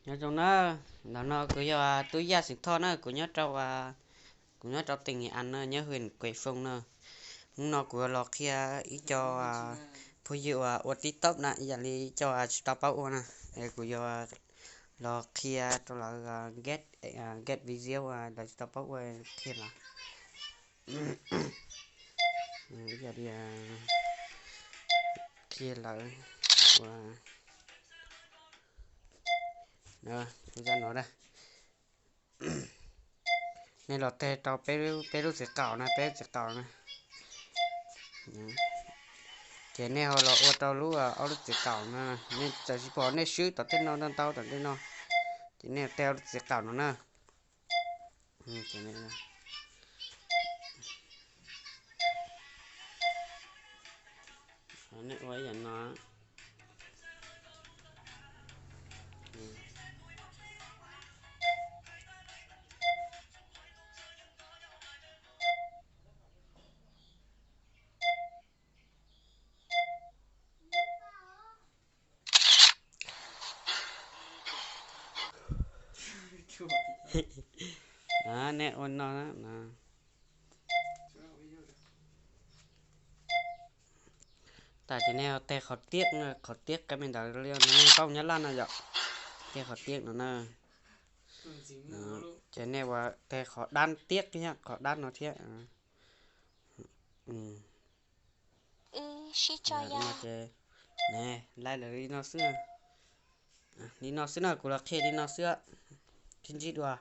Nyob zoo na, ntawm no kuv yog Tub Yaj xeem Thoj na, kuv nyob rau, kuv nyob rau teem Nis As na, nyob hwm Kuem Foom na. Hnub no kuv los qhia ib co phooj ywg uas ua TikTok na, ib yam li ib co tsis tau paub ua na, es kuv yuav los qhia rau lawv get, get video lawv tsis tau paub ua qhia lawv, ib yam li qhia lawv ua zaj no na. Nej los teg rau peb lub txiv qaum na, peb lub txiv qaum na. Ces nej ho los ua rau lub, ob lub txiv qaum no, nej txawm tsis pom nej swb tom tej no ntau ntau tom tej no, ces nej teg ob lub txiv qaum no na. Nej ua ib yam no. Nej ua no, tas ces nej teg qhov tiab, qhov tiab qab me ntawd li nej paub Nyab Laj no yom. Teg qhov tiab no na. Ces nej ua teg qhov dab tiab thiab, qhov dab no thiab. Laij lawv li no xwb. Li no xwb na, kuv los qhia li no xwb. Sib ntsib dua.